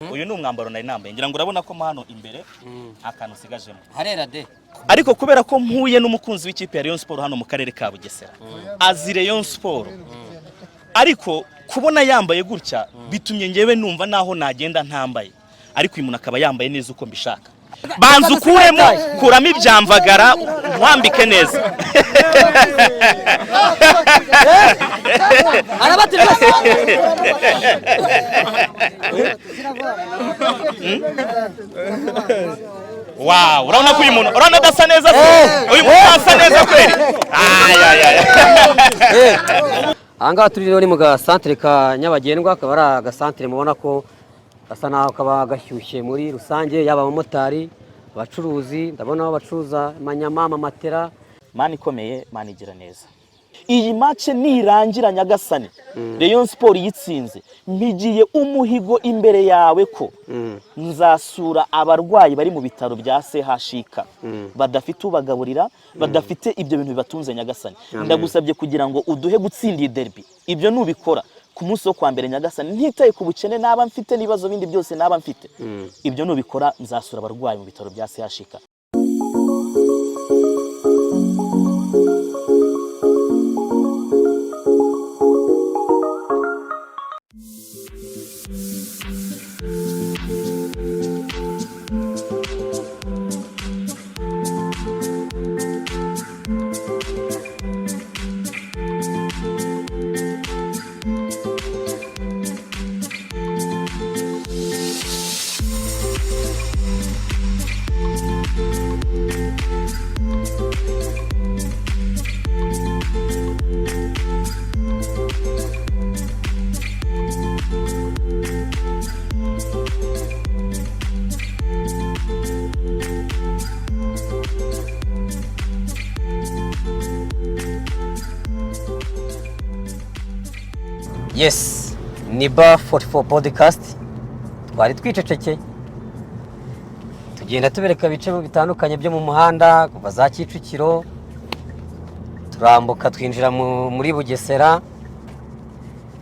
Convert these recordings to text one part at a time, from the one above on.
Uyu ni umwambaro nari nambaye. Ngira ngo urabona ko mo hano imbere nta kantu usigajemo. Harera de. Ariko kubera ko mpuye n'umukunzi w'ikipe ya Rayon Sport hano mu karere ka Bugesera, azi Rayon Sport, ariko kubona yambaye gutya bitumye ngewe numva naho nagenda ntambaye, ariko uyu muntu akaba yambaye neza uko mbishaka. Banza ukuremo, kuramo ibyamvagara, nkwambike neza. Arabati rwose. Wow, urabona ko uyu muntu, urabona adasa neza se? Uyu muntu asa neza kweli. Ay, ay, ay. Aha ngaha turi rero ni mu gasantere ka Nyabagendwa, akaba ari agasantere mubona ko gasa naho kaba gashyushye muri rusange, yaba abamotari, abacuruzi, ndabona aho bacuruza amanyama, amamatera. Mana ikomeye, Mana igira neza. Iyi match nirangira, Nyagasani, Rayon Sport yitsinze, mpigiye umuhigo imbere yawe ko nzasura abarwayi bari mu bitaro bya CHUK badafite ubagaburira, badafite ibyo bintu bibatunze. Nyagasani, ndagusabye kugira ngo uduhe gutsinda iyi derby. Ibyo nubikora ku munsi wo kwa mbere, Nyagasani, ntitaye ku bukene naba mfite n'ibibazo bindi byose naba mfite, ibyo nubikora nzasura abarwayi mu bitaro bya CHUK. Yes, ni ba 44 Podcast. Twari twicecekeye, tugenda tubereka ibice bitandukanye byo mu muhanda, kuva za Kicukiro turambuka twinjira muri Bugesera,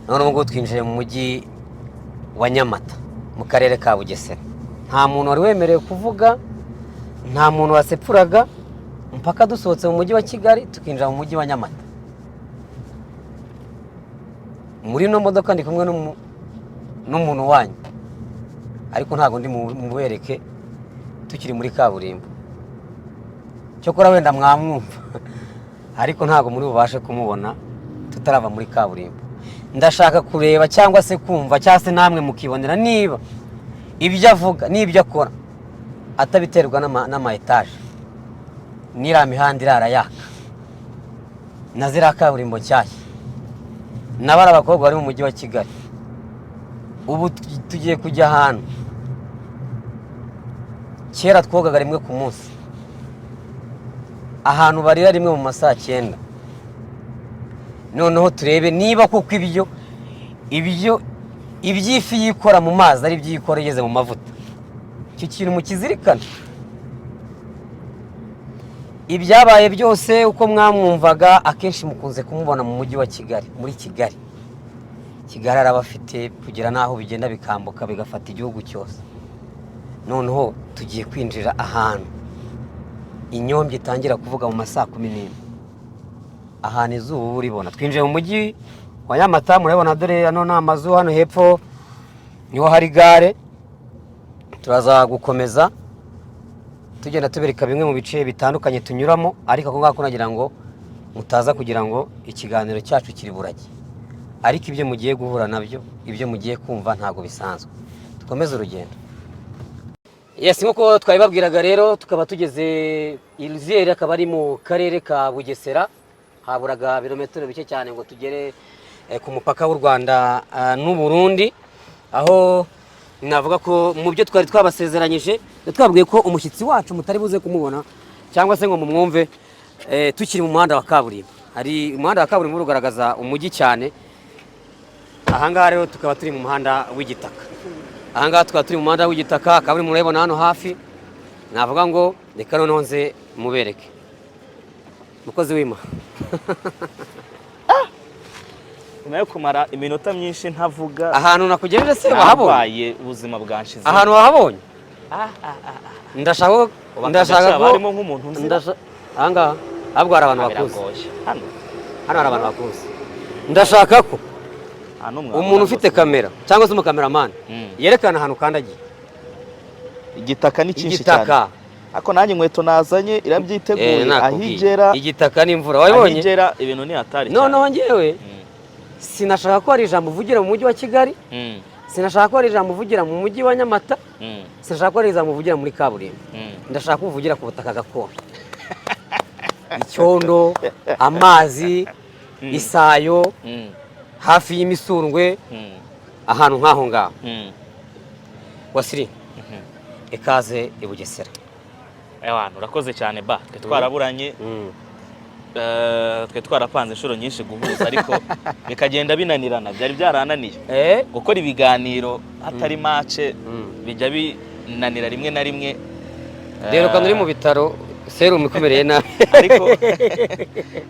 none ubu ngubu twinjiye mu mujyi wa Nyamata mu karere ka Bugesera. Nta muntu wari wemerewe kuvuga, nta muntu wasepfuraga, mpaka dusohotse mu mujyi wa Kigali tukinjira mu mujyi wa Nyamata. Muri ino modoka ndi kumwe n'umuntu wanyu, ariko ntabwo ndi mubereke tukiri muri kaburimbo. Cyokora wenda mwamwumva, ariko ntabwo muri bubashe kumubona tutarava muri kaburimbo. Ndashaka kureba cyangwa se kumva cyangwa se namwe mukibonera niba ibyo avuga n'ibyo akora atabiterwa n'ama etaje n'iriya mihanda irara yaka na ziriya kaburimbo nshyashya n'abari abakobwa bari mu mujyi wa Kigali. Ubu tugiye kujya ahantu kera twogaga rimwe ku munsi, ahantu barira rimwe mu masaha 9. Noneho turebe niba koko ibyo iby'ifi yikora mu mazi ari byo yikora igeze mu mavuta. Icyo kintu mukizirikane. Ibyabaye byose uko mwamwumvaga, akenshi mukunze kumubona mu mujyi wa Kigali, muri Kigali. Kigali arabafite kugera n'aho bigenda bikambuka bigafata igihugu cyose. Noneho tugiye kwinjira ahantu inyombya itangira kuvuga mu masaa 11, ahantu izuba uba uribona. Twinjiye mu mujyi wa Nyamata, murabibona, dore hano ni amazu, hano hepfo niho hari gare. Turaza gukomeza tugenda tubereka bimwe mu bice bitandukanye tunyuramo, ariko ako ngako nagira ngo mutaza kugira ngo ikiganiro cyacu kiri burage, ariko ibyo mugiye guhura nabyo, ibyo mugiye kumva ntabwo bisanzwe. Dukomeze urugendo. Yes, nk'uko twabibabwiraga rero, tukaba tugeze Iruziyeri, akaba ari mu karere ka Bugesera. Haburaga ibirometero bike cyane ngo tugere ku mupaka w'u Rwanda n'u Burundi, aho navuga ko mu byo twari twabasezeranyije twabwiye ko umushyitsi wacu mutari buze kumubona cyangwa se ngo mumwumve tukiri mu muhanda wa kaburimbo. Hari umuhanda wa kaburimbo ugaragaza umujyi cyane. Ahangaha rero tukaba turi mu muhanda w'igitaka. Ahangaha tukaba turi mu muhanda w'igitaka, akaba muri murabibona hano hafi. Navuga ngo reka noneho nze mubereke mukozi w'Imana. Nyuma yo kumara iminota myinshi ntavuga. Ahantu nakugejeje se wahabonye? Narwaye, ubuzima bwanshize. Ahantu wahabonye? Ndashaka ko ndashaka ko Harimo nk'umuntu nzi. Ahangaha ahubwo hari abantu bakuzi. Biragoye hano. Hano hari abantu bakuzi. Ndashaka ko Nta n'umwe umuntu wabona ufite rwose. kamera cyangwa se umukameramani yerekana ahantu ukandagiye. Igitaka ni cyinshi cyane. Igitaka. Ariko nanjye inkweto nazanye irabyiteguye. Eh, nakubwiye. Ahigera Igitaka n'imvura wabibonye. Ahigera ibintu ni hatari cyane. Noneho njyewe sinashaka ko hari ijambo uvugira mu mujyi wa Kigali, sinashaka ko hari ijambo uvugira mu mujyi wa Nyamata, sinashaka ko hari ijambo uvugira muri kaburimbo. Ndashaka ko uvugira ku butaka gakondo, icyondo, amazi, isayo, hafi y'imisundwe, ahantu nk'aho ngaho. Wasiri, ikaze i Bugesera. Ewana, urakoze cyane ba. Twe twaraburanye, twe twarapanze inshuro nyinshi guhuza, ariko bikagenda binanirana. Byari byarananiye gukora ibiganiro hatari match, bijya binanira rimwe na rimwe. Rero kandi uri mu bitaro, serumu ikumereye nabi. Ariko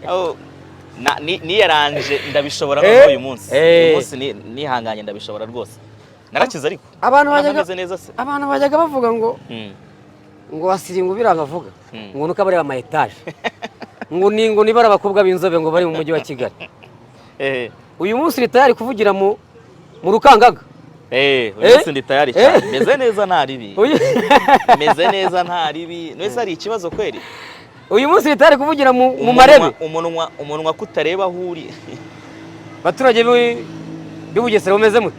aho niyaranje ndabishobora noneho uyu munsi. Uyu munsi nihanganye ndabishobora rwose, narakize ariko. Abantu Ntabwo bajyaga meze neza se? Abantu bajyaga bavuga ngo ngo Wasiri ngo biranga avuga ngo nuko abareba ama etaje, ngo ni ngo nibara abakobwa b'inzobe ngo bari mu mujyi wa Kigali. Uyu munsi uri tayari kuvugira mu rukangaga? Eh, uyu munsi ndi tayari cyane, meze neza, nta ribi. Meze neza, nta ribi. Nese hari ikibazo kweri? Uyu munsi uri tayari kuvugira mu Umunwa- marebe? Umunwa kutareba aho uri. Baturage b'i Bugesera, bumeze mute?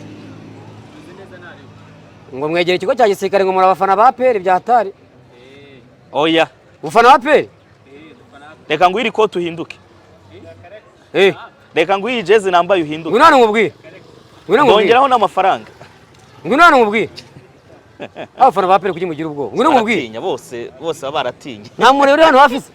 Ngo mwegere ikigo cya gisirikare, ngo muri abafana ba APR bya hatari. Oya. Ufana wa APR? Reka nguhe iri koti uhinduke. Reka nguhe iyi jezi nambaye uhinduke. Ngwino hano nkubwire, ngwino nkubwire. Ndongeraho n'amafaranga. Ngwino hano nkubwire. Abafana ba APR kuki mugira ubwoba? Ngwino nkubwire. Baratinya bose, bose baba baratinye. Nta muntu uri hano hafi se?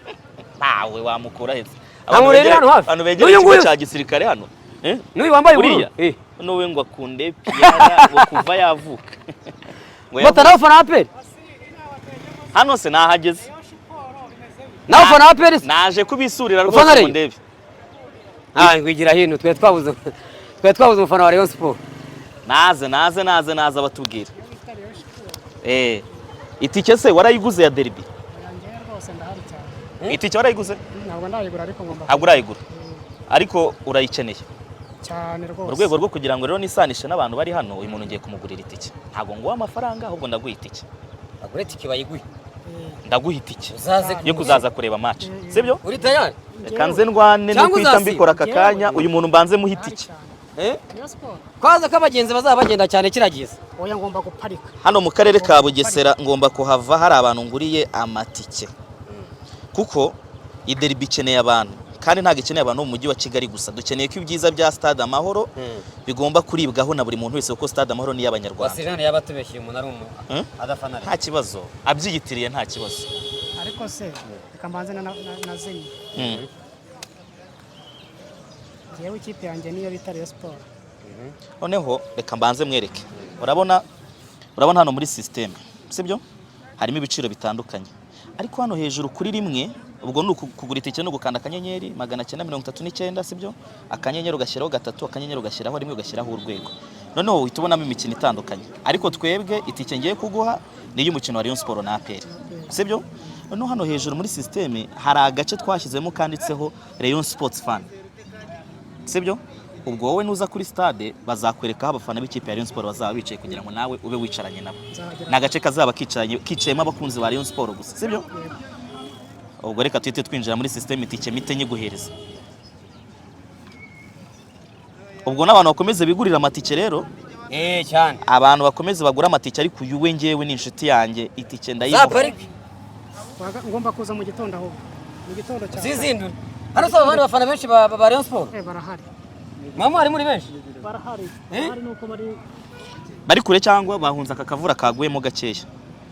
Ntawe wamukura hetse. Nta muntu uri hano hafi? Abantu begereye N'uyu ikigo nguyu? cya gisirikare hano. Eh? N'uyu wambaye ubururu? Uriya? Eh. N'uwe ngo akunde piyara ngo kuva yavuka. Ngo Bata, nawe ufana APR? Hano se nahageze. Nawe ufana APR se? Naje kubisurira Ufana rwose ngo Rayon? ndebe. Ah, ngwigira hino, twe twabuze umufana wa Rayon Sport. Naze, naze, naze, naze abatubwira. Eh. Itike se warayiguze ya derby? Njyewe rwose ndahari cyane. Itike warayiguze? Ntabwo ndayigura, ariko ngomba. Ntabwo urayigura. Ariko urayikeneye. Cyane rwose. Mu rwego rwo kugira ngo rero nisanishe n'abantu bari hano, uyu muntu ngiye kumugurira itike. Ntabwo nguha amafaranga, ahubwo ndaguha itike. Agure itike bayiguhe. Ndaguha itike Uzaze. yo kuzaza kureba match. Sibyo? Uri tayari? Reka nze ndwane no Cyangwa kwita uzasiba? mbikora aka kanya, uyu muntu mbanze muha Ndahari itike. cyane. Eh? Rayon Sport. Kwaza ko abagenzi bazaba bagenda cyane kiragize. Oya, ngomba guparika. Hano mu karere ka Bugesera ngomba kuhava hari abantu nguriye amatike. Kuko iyi derby ikeneye abantu, kandi ntabwo ikeneye abantu bo mu mujyi wa Kigali gusa. Dukeneye ko ibyiza bya Stade Amahoro bigomba kuribwaho na buri muntu wese, kuko Stade Amahoro ni iy'Abanyarwanda. Wasiri hano yaba atubeshyeye umuntu ari umu Hmm? adafana. Nta kibazo, abyiyitiriye nta kibazo. Ariko se reka mbanze na zimwe. Njyewe ikipe yanjye niyo bita Rayon Sport. Noneho reka mbanze mwereke. Urabona hano muri système, sibyo? Harimo ibiciro bitandukanye, ariko hano hejuru kuri rimwe, ubwo ni kugura itike no gukanda *939, sibyo? Akanyenyeri ugashyiraho gatatu, akanyenyeri ugashyiraho rimwe, ugashyiraho urwego. Noneho uhita ubonamo imikino itandukanye, ariko twebwe itike ngiye kuguha ni iy'umukino wa Rayon Sport na APR, sibyo? Noneho hano hejuru muri système hari agace twashyizemo kanditseho Rayon Sports fan, sibyo? Ubwo wowe nuza kuri stade bazakwereka aho abafana b'ikipe ya Rayon Sport bazaba bicaye, kugira ngo nawe ube wicaranye nabo. Nzahagera. Ni agace kazaba kicayemo abakunzi ba Rayon Sport gusa, sibyo? Yego. Ubwo reka tuhite twinjira muri système, itike mite nyiguhereza. Ubwo n'abantu bakomeze bigurira amatike rero. Eh, cyane. Abantu bakomeze bagura amatike, ariko uyu we ngewe ni inshuti yanjye, itike ndayimuha. Zaparike. Ngomba kuza mu gitondo, ahubwo mu gitondo cyane. Zizindura. Hano saba abandi bafana benshi ba Rayon Sport. Eh, barahari. Mama, hari muri benshi. Barahari. Eh? Barahari, nuko bari Bari kure cyangwa bahunze aka kavura kaguyemo gakeya.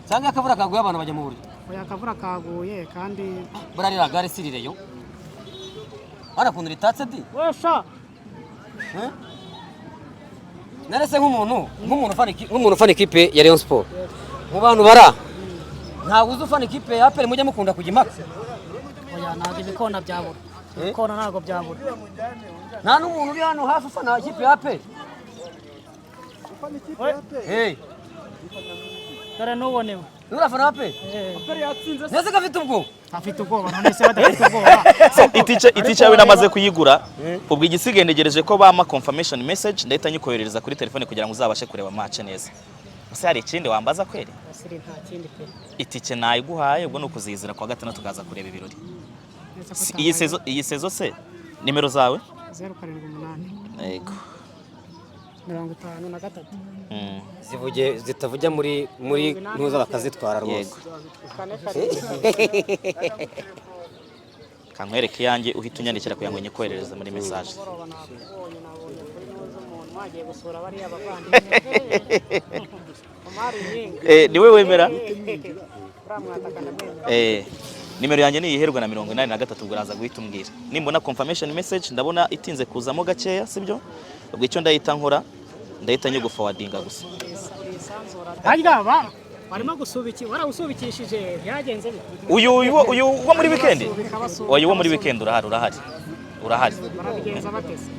Cyangwa akavura kaguye abantu bajya mu buryo. Oya, akavura kaguye kandi. Burarira gare sirireyo. Hano kuntu ritatse di. Wesha. Eh? Narese nk'umuntu ufana ikipe ya Rayon Sport. Mu bantu bara. Ntabwo uzi ufana ikipe ya APR mujya mukunda kujya impaka. Oya, ntabwo ibikona byabura. Kona ntabwo byabura. Nta n'umuntu uri hano hafi ufana ikipe ya APR? Hey, Dore n'ubonewe. nurafana APR? Nese ko afite ubwoba? Afite ubwoba, none se badafite ubwoba? So, itike yawe namaze kuyigura. Ubwo igisigaye ntegereje ko bampa confirmation message, ndahita nyikoherereza kuri telefone kugira ngo uzabashe kureba match neza. Ese hari ikindi wambaza kweri? Wasiri, nta kindi pe. Itike nayiguhaye, ubwo ni ukuzizira kuwa gatandatu tukaza kureba ibirori. Uretse ko Iyi saison, iyi saison se, nimero zawe? 078. Yego. 53. Zivuge zitavuja muri ntuza bakazitwara rwose. Yego. 47. Kankwereke iyanjye, uhita unyandikira kugira ngo nyikoherereze muri message. Mugoroba nakubonye, nabonye kuri ntuza umuntu wagiye gusura bariya bavandimwe, Omar Nyinga. Eh, niwe wemera? Uriya mwataka ndamwemera. Eh, nimero yanjye ni iyiherwa na 83. Ubwo uraza guhita umbwira nimbona confirmation message. Ndabona itinze kuzamo gakeya, sibyo? Ubwo icyo ndahita nkora, ndahita nyiguforwardinga gusa. Harya ba barimo gusubiki, warawusubikishije, byagenze bite? Uyu wo muri weekend? Basubika, basubika, Uyu wo muri basubika. weekend urahari, urahari, urahari. Barabigenza batese?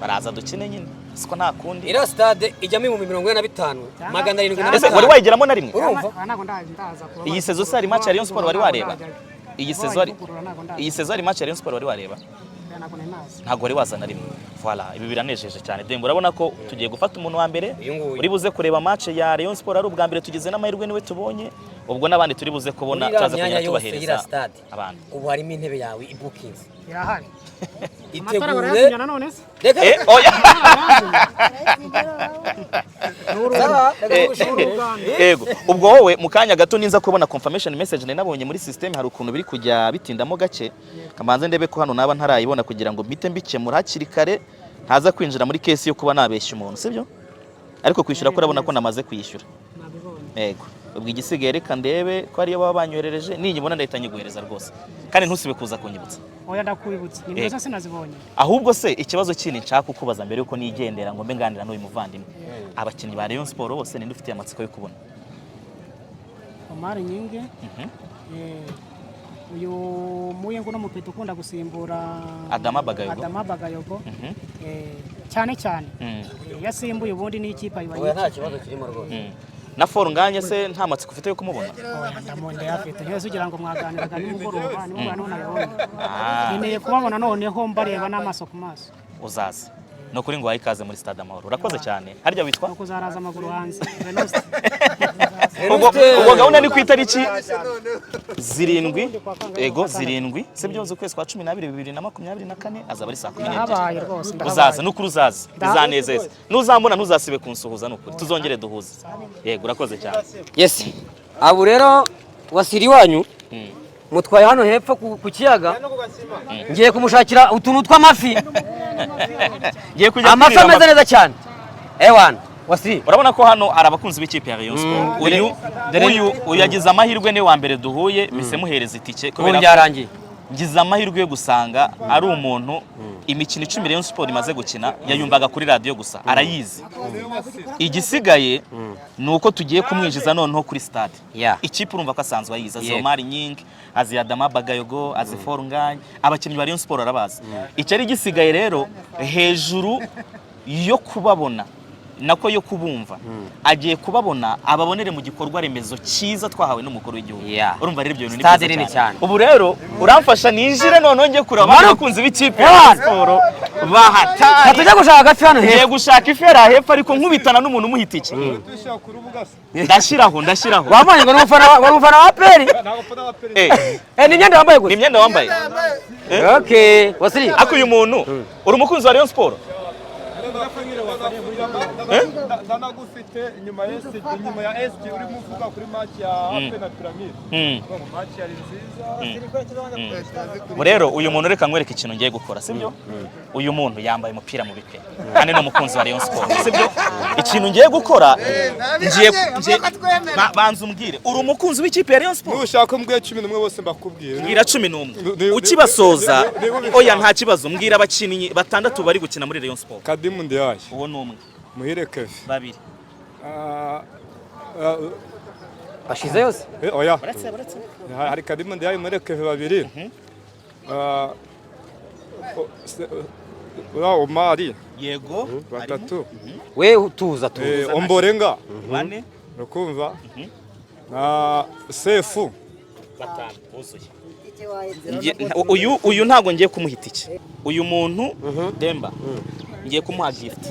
Baraza dukine nyine, siko nta kundi. Iriya stade ijyamo 45,700 Ese wari na bitanu. wayigeramo na rimwe? Urumva? Ah, ntabwo ndaza kuba. Iyi saison se hari match ya Rayon Sport wari wareba? Iyi saison hari Ivugurura ntabwo ndaza. Iyi saison hari match ya Rayon Sport wari wareba? Ntabwo nari nazi. Ntabwo wari waza na rimwe. Voilà, ibi biranejeje cyane. Dembo, urabona ko tugiye gufata umuntu wa mbere Uyu nguyu. uri buze kureba match ya Rayon Sport ari ubwa mbere. Tugize n'amahirwe niwe tubonye. Ubwo n'abandi turi buze kubona Muri iriya turaza myanya kugenda yose y'iriya tubahereza stade, abantu. ubu harimo intebe yawe ibukinze. Irahari. Amatara Itegure. barayazimya nanone se? Reka. Eh, oya. Sawa, reka tugushimire. Yego, ubwo wowe mu kanya gato ninza kubona confirmation message, nari nabonye muri system hari ukuntu biri kujya bitindamo gake, kamanze ndebe ko hano naba ntarayibona kugira ngo mpite mbikemura hakiri kare, ntaza kwinjira muri case yo kuba nabeshya umuntu, sibyo? Ariko kwishyura ko urabona ko namaze kwishyura. Nabibonye. Yego, ubwo igisigaye reka ndebe ko ariyo baba banyoherereje. Ninyibona ndahita nyiguhereza rwose, kandi ntusibe kuza kunyibutsa. Oya, ndakwibutsa, nimero zose sinazibonye. Ahubwo se ikibazo kindi nshaka kukubaza mbere yuko nigendera ngo mbe nganira n'uyu muvandimwe, abakinnyi ba Rayon Sport bose ninde ufitiye amatsiko yo kubona? Omar Nyinge. Uyu muyengo no mupeta ukunda gusimbura. Adama Bagayogo. Adama Bagayogo. Cyane cyane. Yasimbuye ubundi n'ikipe ayiba. Oya, nta kibazo kirimo rwose. Na Fall Nganye se nta matsiko ufite yo kumubona? Oya, ndamonde afite ntiyose ugira ngo mwaganiraga nimugoroba, nimugoroba niho nabibonye. Ah. Nkeneye kubabona noneho mbareba n'amaso ku maso. Uzaza ni ukuri ngo wahe ikaze muri Stade Amahoro. Urakoze cyane. Harya witwa? No kuzaraza amaguru hanze, Venuste. Ubwo gahunda ni ku itariki 7, ego, 7, sibyo, z'ukwezi kwa 12 2024, azaba ari saa 12. Ndahabaye rwose, ndahabaye. Uzaza, nukuri uzaza, bizanezeza. Nuzambona ntuzasibe kunsuhuza, nukuri tuzongere duhuze. Yego, urakoze cyane. Yes, abo rero wasiri wanyu mutwaye hano hepfo ku kiyaga, ngiye kumushakira utuntu tw'amafi. Ngiye kujya Amafi kwirira ameze amafi. neza cyane. Ewana wasiri. Urabona ko hano hari abakunzi b'ikipe ya Rayon Sport. Uyu yagize amahirwe, niwe wa mbere duhuye mpise muhereza itike Ubu kubera ko byarangiye. ngize amahirwe yo gusanga ari umuntu imikino 10 Rayon Sport imaze gukina yayumvaga kuri radiyo gusa, arayizi. Igisigaye ni uko tugiye kumwinjiza noneho kuri stade. Ikipe urumva ko asanzwe ayizi, azi Omar Nying, azi Adama Bagayogo, azi Fall Ngagne, abakinnyi ba Rayon Sport arabazi. Icyari gisigaye rero, hejuru yo kubabona, nako yo kubumva, agiye kubabona ababonere mu gikorwa remezo cyiza twahawe n'umukuru w'igihugu. Urumva rero ibyo bintu ni Stade byiza nini cyane. Ubu rero uramfasha ninjire noneho njye kureba abandi bakunzi b'ikipe ya Rayon Sport bahatari. Tujya gushaka agafi hano Ngiye hepfo. gushaka ifi yari hepfo, ariko nkubitana n'umuntu umuha itike. Ndashyiraho, ndashyiraho. Wambaye ngo ni umufana wa, wari umufana wa APR? Eh, Eh, ni imyenda wambaye ni gusa. imyenda wambaye. Okay, wasiri. Ariko uyu muntu, uri umukunzi wa Rayon Sport? Ndanagufite inyuma ya SG, inyuma ya SG urimo uvuga kuri match ya APR na Pyramide. Ngo match yari nziza. Ubu rero uyu muntu, reka nkwereke ikintu ngiye gukora, sibyo? Uyu muntu yambaye umupira mu bikwe kandi ni umukunzi wa Rayon Sport, sibyo? Ikintu ngiye gukora, ngiye banza umbwire, uri umukunzi w'ikipe ya Rayon Sport? Nushaka umbwiye 11 bose mbakubwire. Mbwira 11 ukibasoza. Oya, nta kibazo, mbwira abakinnyi batandatu bari gukina muri Rayon Sport. Kadimu Ndiaye. Uwo ni umwe. Muhire Kevin. Babiri. Ah, ah, Bashize yose. Oya. Uretse, uretse. Hari Kadimu Ndiaye, Muhire Kevin babiri. Ah, Uriya Omari. Yego. Batatu. We tuza tuza. Omborenga. Bane. Urakumva, na Sefu. Batanu buzuye. Uyu ntabwo ngiye kumuha itike, uyu muntu Demba ngiye kumuha gift.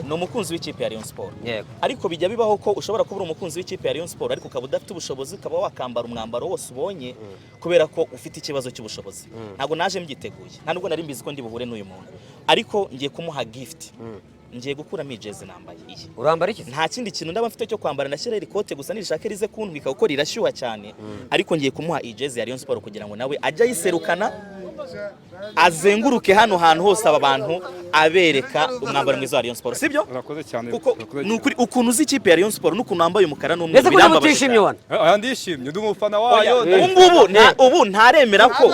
Ni umukunzi w'ikipe ya Rayon Sport. Ariko bijya bibaho ko ushobora kuba uri umukunzi w'ikipe ya Rayon Sport ariko ukaba udafite ubushobozi, ukaba wakambara umwambaro wose ubonye kubera ko ufite ikibazo cy'ubushobozi. Ntabwo naje mbyiteguye, nta nubwo nari mbizi ko ndi buhure n'uyu muntu, ariko ngiye kumuha gift. Ngiye gukuramo ijezi nambaye iyi. Urambara iki? Nta kindi kintu ndaba mfite cyo kwambara, ndashyira iri kote gusa nirishake rize kuntwika kuko rirashyuha cyane. Ariko ngiye kumuha ijezi ya Rayon Sport kugira ngo nawe ajye ayiserukana, azenguruke hano hantu hose aba bantu abereka umwambaro mwiza wa Rayon Sport, sibyo? Urakoze cyane. Kuko Urakoze. ni ukuri ukuntu uzi ikipe ya Rayon Sport n'ukuntu wambaye umukara n'umweru Ndetse ko niba birambabaje utishimye cyane. wana. Aya, ndishimye, ndi umufana Oya, wayo. ubu ngubu ubu ntaremera ko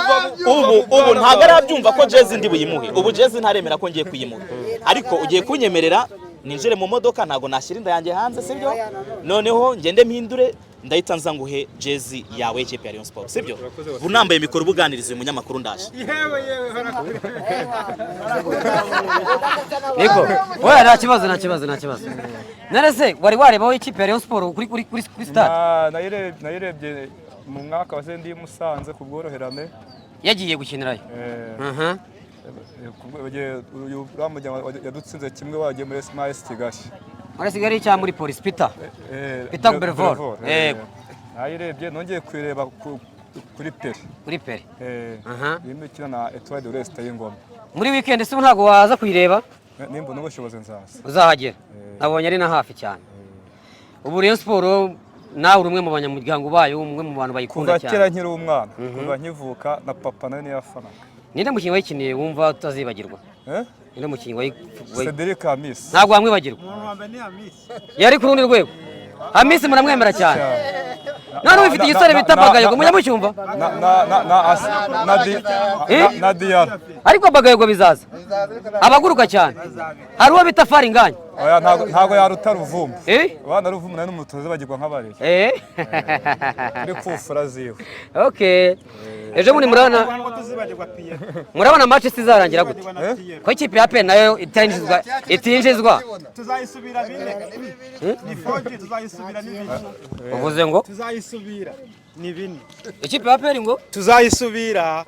ubu ntabwo arabyumva ko jezi ndi buyimuhe. Ubu jezi ntaremera ko ngiye kuyimuha, ariko ugiye kunyemerera ninjire mu modoka, ntabwo nashyira inda yanjye hanze, sibyo? Noneho ngende mpindure, ndahita nza nguhe jezi yawe y'ikipe ya Rayon Sport, sibyo? Ubu nambaye mikoro ubuganiriza uyu munyamakuru, ndaje. Yewe yewe. Niko oya, nta kibazo, nta kibazo, nta kibazo. None se wari warebaho ikipe ya Rayon Sport kuri stade? Nayirebye mu mwaka wa ndi i Musanze ku bworoherane. Yagiye gukinirayo? Uyu uriya muryango yadutsinze kimwe, wagiye muri AS Kigali. Muri Kigali cyangwa muri Police Peter? Peter Brevor. Yego. Nayirebye, nongeye kuyireba kuri Pele. Kuri Pele. Irimo ikina na Etoile de l'Est y'Ingoma. Muri weekend se ubu ntabwo waza kuyireba? Nimbona ubushobozi nzaza. Uzahagera, nabonye ari na hafi cyane. Ubu Rayon Sport nawe uri umwe mu banyamuryango bayo, umwe mu bantu bayikunda Kuva kera cyane. nkiri umwana, kuva nkivuka, na papa nawe niyo yafanaga. Ninde mukinnyi wayikiniye wumva utazibagirwa? Eh? Ninde mukinnyi Cedric Amis. Ntabwo wamwibagirwa, yari ku rundi rwego. Hamisi muramwemera cyane. None ufite igisore bita Bagayogo, mujya mucyumva? Na na na na As- na Di Eh? na Diarra. Ariko Bagayogo bizaza abaguruka cyane. Hari uwo bita Faringanya. Oya, ntago yaruta Ruvumbu. Eh? Abana Ruvumbu nawe n'umutoza bagirwa nk'abarezi. Eh? Kuri kufura ziwe. Okay, ejo bundi murabona Ntabwo tuzibagirwa Pierre. murabona match izarangira gute? Eh? Ko ikipe ya APR nayo itinjizwa itinjizwa? Tuzayisubira bine. Ni 4G, tuzayisubira ni bine. Uvuze ngo? Tuzayisubira ni bine. Ikipe ya APR ngo? Tuzayisubira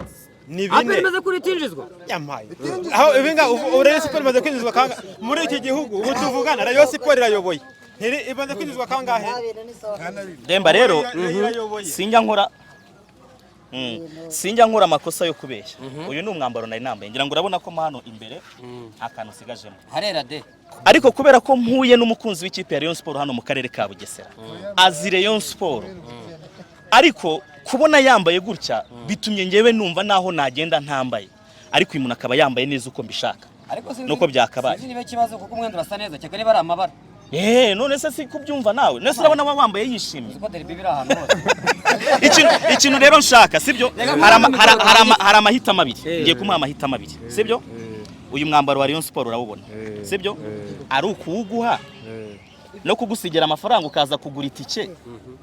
ni APR bine. imaze kuri itinjizwa. Yampaye. Aho ibinga ubu Rayon Sport imaze kwinjizwa kanga muri iki gihugu ubu tuvugana, Rayon Sport irayoboye. Ntiri imaze kwinjizwa kangahe? Demba rero Irayoboye. Sinjya nkora amakosa yo kubeshya. Uyu ni umwambaro nari nambaye, ngira ngo urabona ko mo hano imbere nta kantu usigajemo. Harera de. Ariko kubera ko mpuye n'umukunzi w'ikipe ya Rayon Sport hano mu karere ka Bugesera, azi Rayon Sport, ariko kubona yambaye gutya bitumye ngewe numva naho nagenda ntambaye, ariko uyu muntu akaba yambaye neza uko mbishaka. Ariko sinzi Nuko byakabaye. Sinzi niba ikibazo, kuko umwenda urasa neza cyane, niba ari amabara. None se si kubyumva nawe? None se urabona wa wambaye yishimye? Uzi ko derby biri ahantu hose. Ikintu rero nshaka, sibyo, hari amahitamo abiri. Ngiye kumuha amahitamo abiri, sibyo? Uyu mwambaro wa Rayon Sport urawubona, sibyo? Ari ukuwuguha no kugusigira amafaranga ukaza kugura itike.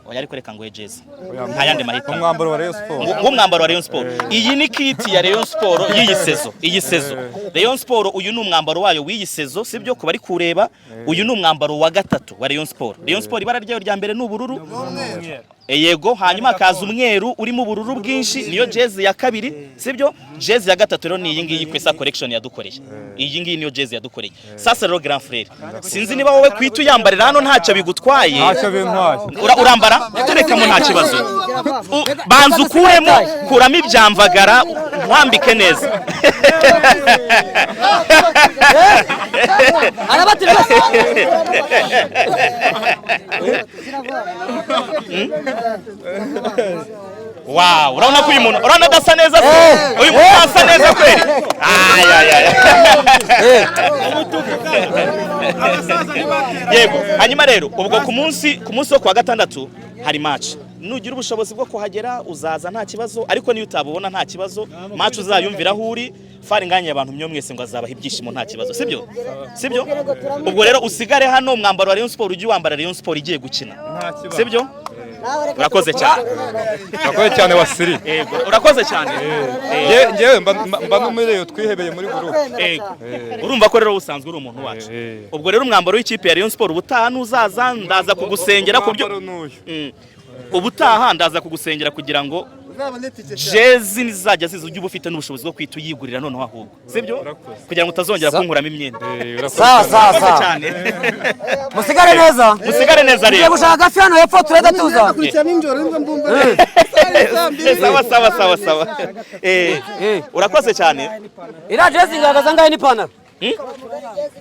Oya, ariko reka nguhe jezi, nta yandi mahitamo. Umwambaro wa Rayon Sport. Nk'umwambaro wa Rayon Sport, iyi ni kit ya Rayon Sport y'iyi saison. Iyi saison Rayon Sport, uyu ni umwambaro wayo w'iyi saison, sibyo? Ku bari kureba, uyu ni umwambaro wa gatatu wa Rayon Sport. Rayon Sport ibara ryayo rya mbere ni ubururu. Yego, hanyuma hakaza umweru urimo ubururu bwinshi, niyo jezi ya kabiri, sibyo? Jezi ya gatatu rero ni iyi ngiyi Kwesa Collection yadukoreye. Iyi ngiyi niyo jezi yadukoreye. Sasa rero grand frère, sinzi niba wowe kwita uyambarira hano ntacyo bigutwaye. Ntacyo bintwaye. Urambara terekamo, nta kibazo. Banza ukuremo, kuramo ibyamvagara nkwambike neza. Arabati rwose. Wow, urabona ko uyu muntu, urabona adasa neza se? Uyu muntu asa neza kweli. Ay, ay, ay. Abasaza ntibatera. Yego, hanyuma rero ubwo ku munsi wo kuwa gatandatu hari match. Nugira ubushobozi bwo kuhagera uzaza nta kibazo, ariko niyo utabubona nta kibazo, match uzayumvira aho uri. Faringanye abantu mwe mwese ngo azabaha ibyishimo, nta kibazo, sibyo? Sibyo? Ubwo rero usigare hano, umwambaro wa Rayon Sport ujye wambara Rayon Sport igiye gukina. Nta kibazo. Sibyo? Urakoze cyane. Urakoze cyane, Wasiri. Yego, urakoze cyane. Ngewe mba no muri Rayon, twihebeye muri groupe. Yego. Urumva ko rero usanzwe uri umuntu wacu. Ubwo rero umwambaro w'ikipe ya Rayon Sport, ubutaha nuzaza ndaza kugusengera ku byo Umwambaro n'uyu. Ubutaha ndaza kugusengera kugira ngo jezi nizajya ziza ujye uba ufite n'ubushobozi bwo kwita uyigurira noneho ahubwo, sibyo? Urakoze. Kugira ngo utazongera kunkuramo imyenda. Urakoze Sawa cyane. sawa. Urakoze Sawa. cyane. Musigare neza. Musigare neza Tugiye rero. gushaka agafi hano hepfo, turahita tuza. Kurikira nijoro nibwo mbumva. Sawa sawa sawa sawa. Urakoze cyane. Iriya jezi ihagaze angahe n'ipantaro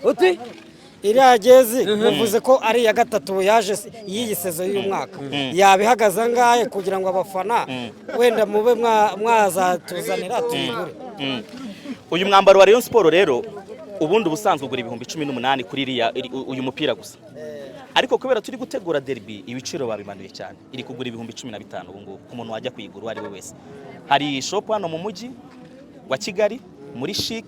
uti? Iriya jezi bivuze ko ari iya gatatu yaje y'iyi saison y'uyu mwaka, yaba ihagaze angahe kugira ngo abafana wenda mube mwazatuzanira tuyigure? Uyu mwambaro wa Rayon Sport rero ubundi ubusanzwe ugura 18,000 kuri iriya uyu mupira gusa, ariko kubera turi gutegura derby ibiciro babimanuye cyane, iri kugura 15,000 ubu ngubu ku muntu wajya kuyigura uwo ari we wese. Hari shop hano mu mujyi wa Kigali muri Chic.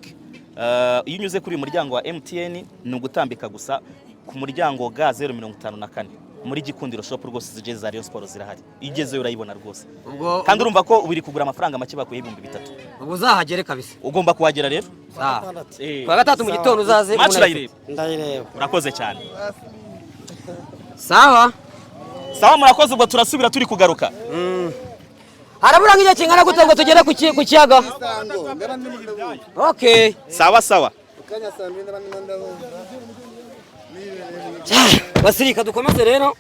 Iyo unyuze kuri uyu muryango wa MTN ni ugutambika gusa ku muryango ga 054 muri Gikundiro Shop. Rwose izi jezi za Rayon Sport zirahari, iyo ugezeyo urayibona rwose. Ubwo Kandi urumva ko ubu iri kugura amafaranga make, bakuye 3000. Ubwo uzahagere kabisa. Ugomba kuhagera rero. Sawa. Kuwa gatatu mu gitondo uzaze. Match urayireba? Ndayireba. Urakoze cyane. Sawa. Sawa, murakoze. Ubwo turasubira turi kugaruka. Harabura nk'igihe kingana gute ngo tugere ku kiyaga? Okay. Sawa sawa. Basirika, dukomeze rero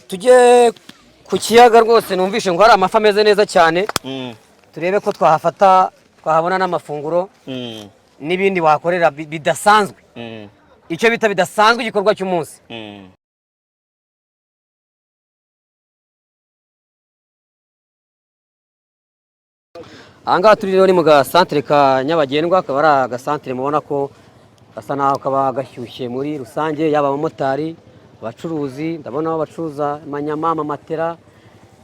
tujye ku kiyaga. Rwose numvishe ngo hari amafi ameze neza cyane. Turebe ko twahafata, twahabona n'amafunguro n'ibindi wakorera bidasanzwe, icyo bita bidasanzwe, igikorwa cy'umunsi. Aha ngaha turi rero ni mu gasantere ka Nyabagendwa, akaba ari agasantere mubona ko gasa naho kaba gashyushye muri rusange, yaba abamotari, abacuruzi. Ndabona aho bacuruza amanyama, amamatera,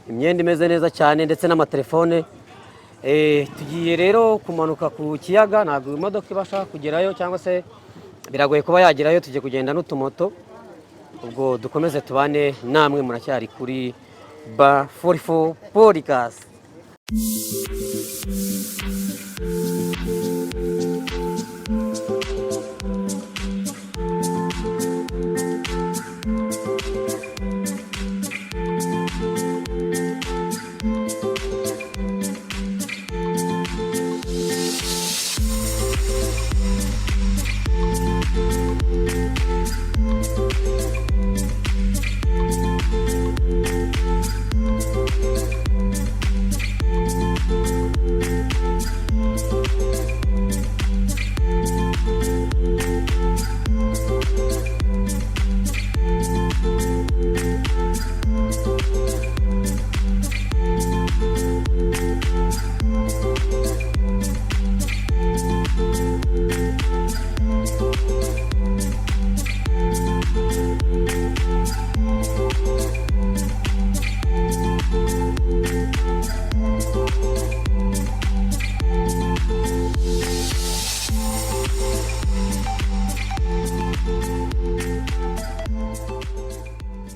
imyenda imeze neza cyane ndetse n'amatelefone. Tugiye rero kumanuka ku kiyaga. Ntabwo imodoka ibasha kugerayo cyangwa se biragoye kuba yagerayo, tugiye kugenda n'utumoto. Ubwo dukomeze tubane namwe, muracyari kuri Bar 44 Podcast.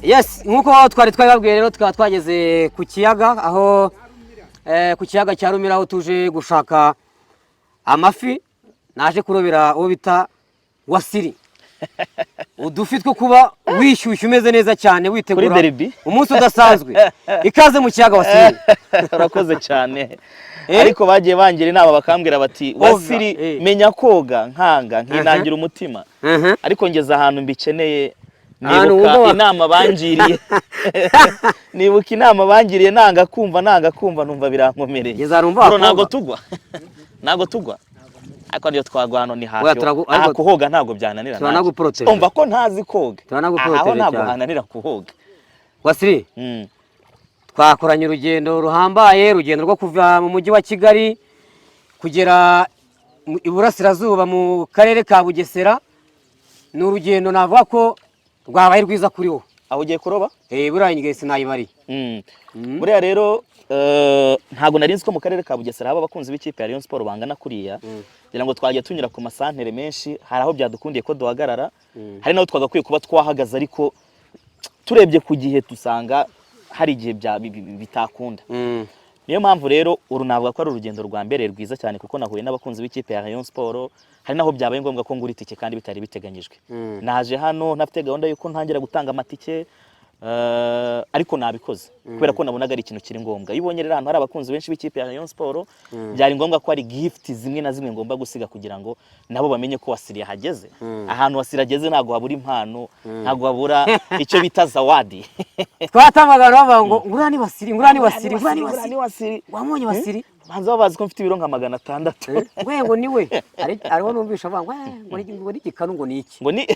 Yes, nk'uko twari twabibabwiye rero, tukaba twageze ku kiyaga aho ku kiyaga cya Rumira, aho tuje gushaka amafi. Naje kurobera uwo bita Wasiri udufi two kuba wishyushye umeze neza cyane witegura Kuri derby? umunsi udasanzwe. Ikaze mu kiyaga, Wasiri. Urakoze cyane. Eh? Ariko bagiye bangira inama bakambwira bati: Koga, "Wasiri, menya koga." Nkanga nkinangira umutima, ariko ngeze ahantu mbikeneye Ahantu nibuka wumva inama bangiriye, nibuka inama bangiriye, nanga kumva, nanga kumva, numva birankomereye. Ngeze ahantu wumva Bro, ntabwo wakumva. tugwa, ntabwo tugwa, ariko niyo twagwa hano ni hafi. Oya, Aha ariko kuhoga ntabwo byananira nanjye. Turanaguprotege. Umva ko ntazi koga. Turanaguprotege Aho ntabwo cyane. hananira kuhoga. Wasiri, twakoranye urugendo ruhambaye, urugendo rwo kuva mu mujyi wa Kigali kugera iburasirazuba mu karere ka Bugesera. Ni urugendo navuga ko rwabaye rwiza kuri wowe. Aho ugiye kuroba? Buriya njye sinayibariye. Buriya rero ntabwo nari nzi ko mu karere ka Bugesera haba abakunzi b'ikipe ya Rayon Sport bangana kuriya. Ngira ngo twagiye tunyura ku masantere menshi, hari aho byadukundiye ko duhagarara, hari n'aho twagakwiye kuba twahagaze, ariko turebye ku gihe dusanga Hari igihe bitakunda. Niyo mpamvu rero uru navuga ko ari urugendo rwa mbere rwiza cyane, kuko nahuye n'abakunzi b'ikipe ya Rayon Sport. Hari naho byabaye ngombwa ko ngura itike kandi bitari biteganyijwe. Naje hano ntafite gahunda y'uko ntangira gutanga amatike, ariko nabikoze kubera ko nabonaga ari ikintu kiri ngombwa. Iyo ubonye rero ahantu hari abakunzi benshi b'ikipe ya Rayon Sport, byari ngombwa ko hari gift zimwe na zimwe ngomba gusiga kugira ngo nabo bamenye ko Wasiri yahageze. Ahantu Wasiri ageze ntabwo habura impano, ntabwo habura icyo bita zawadi. Twatamagana bavuga ngo nguriya ni Wasiri, nguriya ni Wasiri, nguriya ni Nguriya Wasiri. ni Wasiri. Wamubonye Wasiri? Banza babazi ko mfite ibiro nka 600. We ngo ni we. Hariho numvisha avuga ngo ngo ni igikanu, ngo ni iki? Ngo ni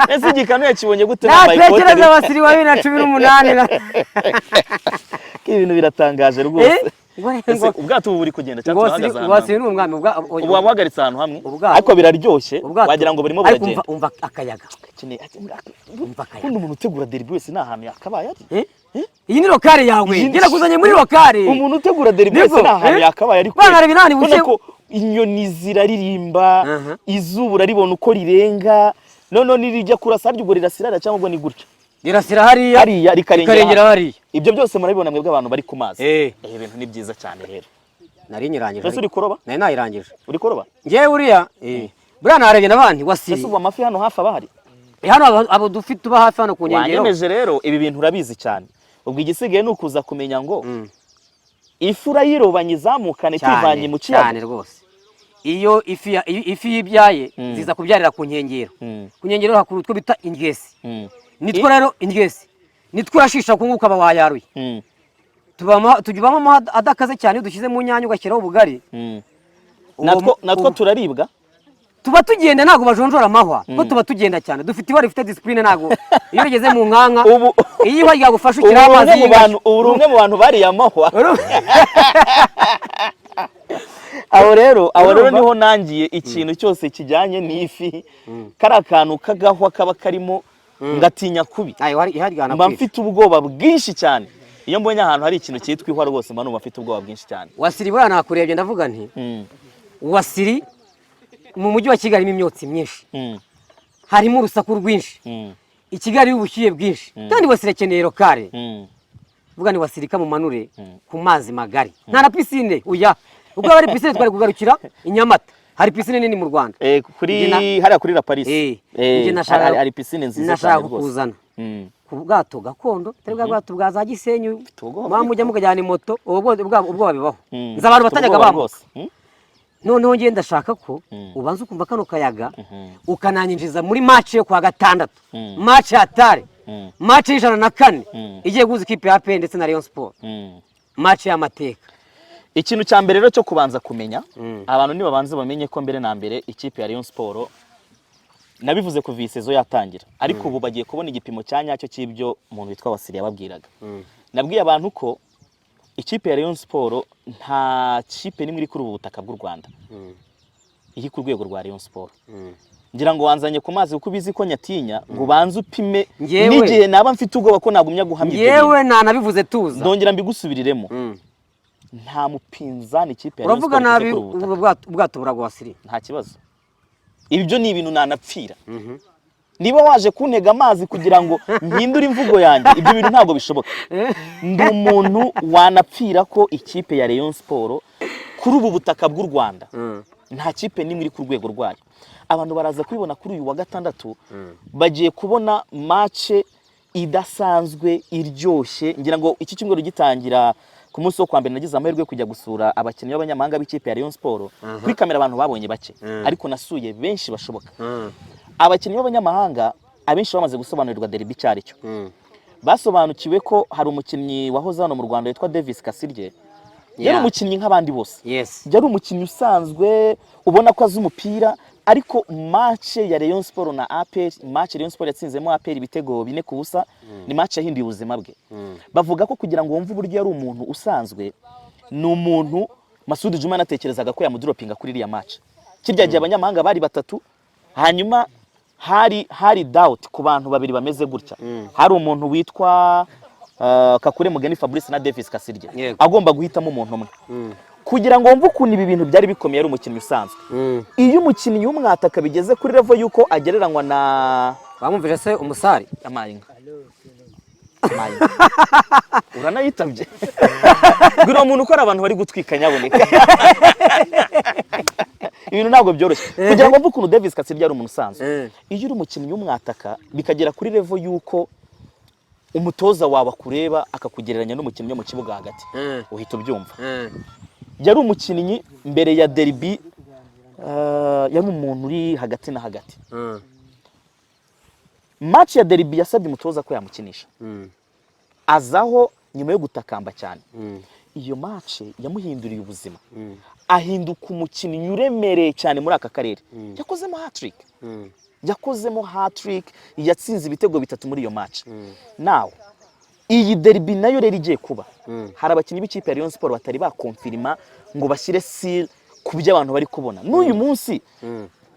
ese igikanu yakibonye gute nambaye ikote? Natekereza Wasiri wa 2018 Ko ibintu biratangaje rwose. Ngo Ese ubwato ubu buri kugenda cyangwa ngo Wasiri turahagaze ahantu Wasiri hamwe? ni umwami Ubu waba uhagaritse ahantu hamwe? Ubwato. Ariko biraryoshye. Ubwato. Wagira ngo burimo Ariko buragenda. umva akayaga. Umva akayaga. Kundi umuntu utegura derby wese ni ahantu yakabaye ari. Eh? Iyi ni local yawe. Iyi Njye nakuzanye muri local. Umuntu utegura derby wese Niko, ni ahantu eh? yakabaye ari. Bana reba inani Ubona buke. ko inyoni ziraririmba, izuba uraribona uko rirenga, noneho nirijya kurasa harya ubwo rirasirara cyangwa ubwo ni gutya? Rirasira hariya. Hariya rikarengera. Rikarengera hano. hariya. Ibyo byose murabibona mwebwe abantu bari ku mazi. Eh. Ibi bintu ni byiza cyane rero. Nari nyirangije. Ese uri kuroba? Nari nayirangije. Uri kuroba? Njyewe uriya buriya narebye n'abandi Wasiri. Ese ubu amafi hano hafi aba ahari? Hano abo dufite tuba hafi hano ku nkengero. Wanyemeje rero, ibi bintu urabizi cyane. Ubwo igisigaye ni ukuza kumenya ngo ifi urayirobanye izamukane tuyivanye mu Cyane kiyaga. rwose. Iyo ifi iyo ifi yibyaye, ziza kubyarira ku nkengero. Ku nkengero hakuru utwo bita ingesi. Nitwo rero ingesi nitwo urashisha ku ngubu ukaba wayaruye. Tubamo amahwa adakaze cyane, iyo dushyize mu nyanya ugashyiraho ubugari. Natwo turaribwa? Tuba tugenda, ntabwo bajonjora amahwa ko tuba tugenda cyane, dufite ibara rifite discipline. Ntabwo iyo rigeze mu nkanka, iyo ihwa ryagufashe Ubu ushyiraho uri amazi umwe mu y'ingashi. bantu, ubu uri umwe mu bantu bariye amahwa. Aho rero Urumva? niho nangiye ikintu cyose kijyanye n'ifi, kari akantu k'agahwa kaba karimo ngatinya kubi. Ayo, iharyana Mba kwica. mfite ubwoba bwinshi cyane iyo mbonye ahantu hari ikintu cyitwa ihwa. Rwose mba numva mfite ubwoba bwinshi cyane. Wasiri, buriya nakurebye ndavuga nti Wasiri, mu mujyi wa Kigali harimo imyotsi myinshi, harimo urusaku rwinshi, i Kigali ubushyuhe bwinshi, kandi Wasiri akeneye local. Vuga ni Wasiri kamumanure ku mazi magari, nta na piscine. Uya ubwo hari piscine twari kugarukira i Nyamata, hari piscine nini mu Rwanda. Kuri Njye hariya kuri La Paris. Njye Hari piscine nziza nashaka cyane rwose. kukuzana ku bwato gakondo, atari bwa bwato bwa za Gisenyi Ubwoba. muba mujya mukajyana imoto, ubwoba bibaho. Nzi abantu Mfite batajyaga ubwoba bambuka. rwose. Noneho ngiye ndashaka ko ubanza ukumva kano kayaga, ukananyinjiza muri match yo kwa gatandatu, match ya tare, match y'104 igiye guhuza ikipe ya APR ndetse na Rayon Sport, match y'amateka. Ikintu cya mbere rero cyo kubanza kumenya, abantu nibabanze bamenye ko mbere na mbere ikipe ya Rayon Sport, nabivuze kuva iyi saison yatangira, ariko ubu bagiye kubona igipimo cya nyacyo cy'ibyo umuntu witwa Wasiri yababwiraga. Nabwiye abantu ko ikipe ya Rayon Sport, nta kipe n'imwe iri kuri ubu butaka bw'u Rwanda iri ku rwego rwa Rayon Sport. Ngira ngo wanzanye ku mazi kuko ubizi ko nyatinya, ngo ubanze upime n'igihe naba mfite ubwoba ko nagumya guhamya ibyo bintu. Yewe, nanabivuze tuza. Ndongera mbigusubiriremo, nta mupinzani ikipe ya Rayon Uravuga Sport ifite nabi. kuri ubu butaka. Ubu ubwato buragwa, Wasiri. Nta kibazo, ibyo ni ibintu nanapfira. Niba waje kuntega amazi kugira ngo mpindure imvugo yanjye, ibyo bintu ntabwo bishoboka. Ndi umuntu wanapfira ko ikipe ya Rayon Sport kuri ubu butaka bw'u Rwanda nta kipe n'imwe iri ku rwego rwayo. Abantu baraza kubibona kuri uyu wa gatandatu. Bagiye kubona match idasanzwe iryoshye. Ngira ngo iki cyumweru gitangira ku munsi wo kwa mbere nagize amahirwe yo kujya gusura abakinnyi b'abanyamahanga b'ikipe ya Rayon Sport. Kuri kamera abantu babonye bake, ariko nasuye benshi bashoboka. Abakinnyi b'abanyamahanga abenshi bamaze gusobanurirwa derby icyo ari cyo. Basobanukiwe ko hari umukinnyi wahoze hano mu Rwanda witwa Davis Kasirye, yari umukinnyi nk'abandi bose. Yari umukinnyi usanzwe ubona ko azi umupira, ariko match ya Rayon Sport na APR, match Rayon Sport yatsinzemo APR ibitego 4-0, ni match yahinduye ubuzima bwe. Bavuga ko kugira ngo wumve uburyo yari umuntu usanzwe, ni umuntu Masudi Juma yanatekerezaga ko yamudropinga kuri iriya match. Kirya gihe abanyamahanga bari batatu, hanyuma hari doubt ku bantu babiri bameze gutya. Hari umuntu witwa Kakure Mugeni Fabrice na Davis Kasirye. Agomba guhitamo umuntu umwe. Kugira ngo wumve ukuntu ibi bintu byari bikomeye, ari umukinnyi usanzwe. Iyo umukinnyi w'umwataka bigeze kuri level y'uko agereranywa na Wamwumvise se umusari? Amaye inka. Mayi. Uranayitabye. Ngwino uwo muntu ukora, abantu bari gutwika, nyaboneka. Ibintu ntabwo byoroshye kugira ngo mve ukuntu Davis Kasirye ari umuntu usanzwe. Iyo uri umukinnyi w'umwataka bikagera kuri level y'uko umutoza wawe akureba akakugereranya n'umukinnyi wo mu kibuga hagati, uhita ubyumva. Yari umukinnyi mbere ya derby, yari umuntu uri hagati na hagati. Match ya derby yasabye umutoza ko yamukinisha, azaho nyuma yo gutakamba cyane. Iyo match yamuhinduriye ubuzima, ahinduka umukinnyi uremereye cyane muri aka karere. Yakozemo hat-trick, yakozemo hat-trick, yatsinze ibitego bitatu muri iyo match. Now iyi derby nayo rero igiye kuba, hari abakinnyi b'ikipe ya Rayon Sport batari bakonfirima ngo bashyire seal ku byo abantu bari kubona n'uyu munsi.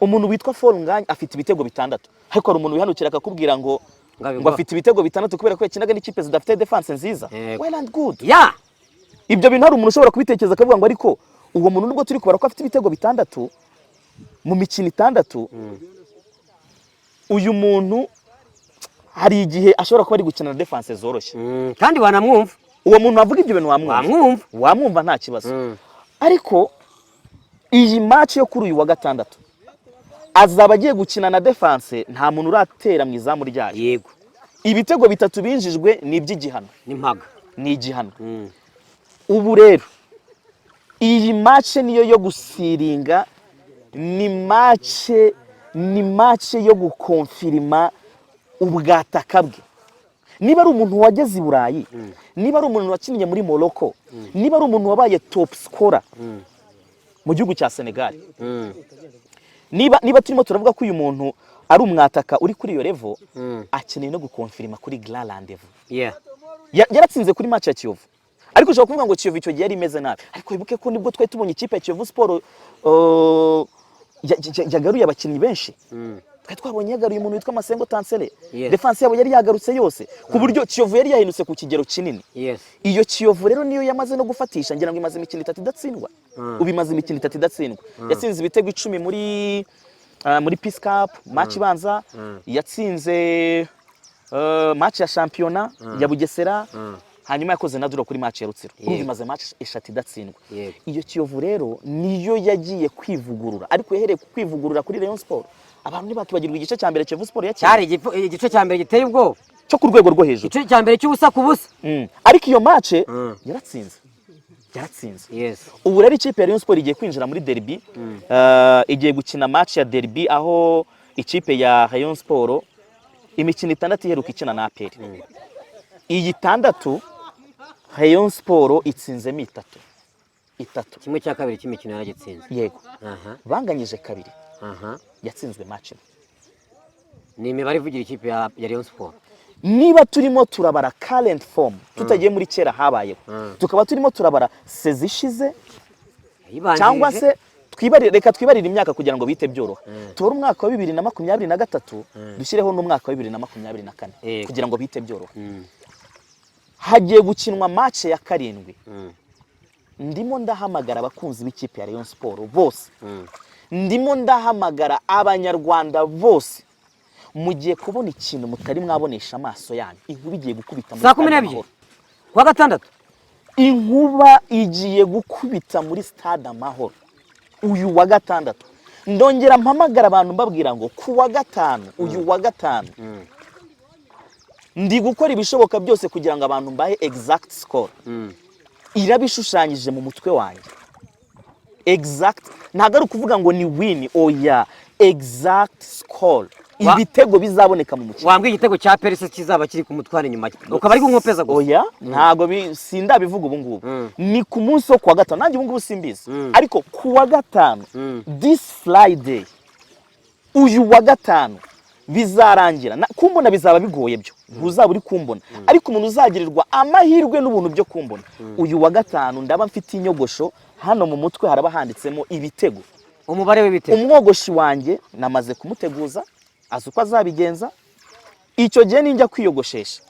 Umuntu witwa Fall Ngagne afite ibitego bitandatu, ariko hari umuntu wihanukira akakubwira ngo ngo afite ibitego bitandatu kubera ko yakinaga n'ikipe zidafite defense nziza. Well and good. Ibyo bintu hari umuntu ushobora kubitekereza akavuga ngo ariko uwo muntu, nubwo turi kubara ko afite ibitego bitandatu mu mikino itandatu, uyu muntu hari igihe ashobora kuba ari gukina na defense zoroshye. Kandi wanamwumva. Uwo muntu wavuga ibyo bintu wamwumva. Wamwumva. Wamwumva, nta kibazo. Ariko iyi match yo kuri uyu wa gatandatu azaba agiye gukina na defense nta muntu uratera mu izamu ryayo. Ibitego bitatu binjijwe ni iby'igihano. N'impaga. Ni igihano. Ubu rero iyi match niyo yo gusiringa, ni match yo gukonfirima ubwataka bwe, niba ari umuntu wageze i Burayi, niba ari umuntu wakinnye muri Morocco, niba ari umuntu wabaye top scorer mu gihugu cya Senegal. Niba turimo turavuga ko uyu muntu ari umwataka uri kuri iyo level, akeneye no gukonfirima kuri grand rendez-vous. Yaratsinze kuri match ya Kiyovu, ariko ushobora kuvuga ngo Kiyovu icyo gihe yari imeze nabi, ariko wibuke ko nibwo twari tubonye ikipe ya Kiyovu Sport yagaruye abakinnyi benshi. Twari twabonye yagaruye umuntu witwa Masengo Tansele. Defense yabo yari yagarutse yose, ku buryo Kiyovu yari yahindutse ku kigero kinini. Iyo Kiyovu rero niyo yamaze no gufatisha, ngira ngo imaze imikino itatu idatsindwa. Ubu imaze imikino itatu idatsindwa. Yatsinze ibitego 10 muri Peace Cup match ibanza, yatsinze match ya shampiyona ya Bugesera, hanyuma yakoze na draw kuri match ya Rutsiro. Urumva imaze match eshatu idatsindwa. Iyo Kiyovu rero niyo yagiye kwivugurura, ariko yahereye ku kwivugurura kuri Rayon Sport. Abantu ntibakibagirwa igice cya mbere Kiyovu Sport yakinnye. Cyari igice cya mbere giteye ubwoba. Cyo ku rwego rwo hejuru. Igice cya mbere cy'ubusa ku busa. Ariko iyo match yaratsinze, yaratsinze. Ubu rero ikipe ya Rayon Sport igiye kwinjira muri derby, igiye gukina match ya derby, aho ikipe ya Rayon Sport imikino itandatu iheruka ikina na APR, iyi itandatu Rayon Sport itsinzemo itatu itatu. Kimwe cya kabiri cy'imikino yaragitsinze. Yego. Banganyije kabiri, yatsinzwe match imwe. Ni imibare ivugira ikipe ya Rayon Sport. Niba turimo turabara current form, tutagiye muri kera habayeho, tukaba turimo turabara saison ishize Yayibanjirije. cyangwa se twibarire, reka twibarire imyaka kugira ngo bite byoroha, tubare umwaka wa 2023, dushyireho n'umwaka wa 2024 kugira ngo bite byoroha. Hagiye gukinwa match ya karindwi. Ndimo ndahamagara abakunzi b'ikipe ya Rayon Sport bose, ndimo ndahamagara Abanyarwanda bose, mugiye kubona ikintu mutari mwabonesha amaso yanyu. Inkuba igiye gukubita muri Saa kumi Stade n'ebyiri Amahoro. Kuwa gatandatu. Inkuba igiye gukubita muri Stade Amahoro uyu wa gatandatu. Ndongera mpamagara abantu mbabwira ngo ku wa gatanu, uyu wa gatanu, ndi gukora ibishoboka byose kugira ngo abantu mbahe exact score. Iraba ishushanyije mu mutwe wanjye exact. Ntabwo ari ukuvuga ngo ni win, oya, exact score, ibitego bizaboneka mu mukino. Wambwiye igitego cya Perisi kizaba kiri ku mutwaro inyuma, ukaba ari kunkopeza gusa. Oya, ntabwo sindabivuga ubu ngubu. Ni ku munsi wo kuwa gatanu, nanjye ubu ngubu simbizi, ariko ku wa gatanu, this Friday, uyu wa gatanu, bizarangira. Kumbona bizaba bigoye byo, ntuzaba uri kumbona, ariko umuntu uzagirirwa amahirwe n'ubuntu byo kumbona uyu wa gatanu, ndaba mfite inyogosho hano mu mutwe, haraba handitsemo ibitego. Umubare w'ibitego. Umwogoshi wanjye namaze kumuteguza, azi uko azabigenza. Icyo gihe ninjya kwiyogoshesha,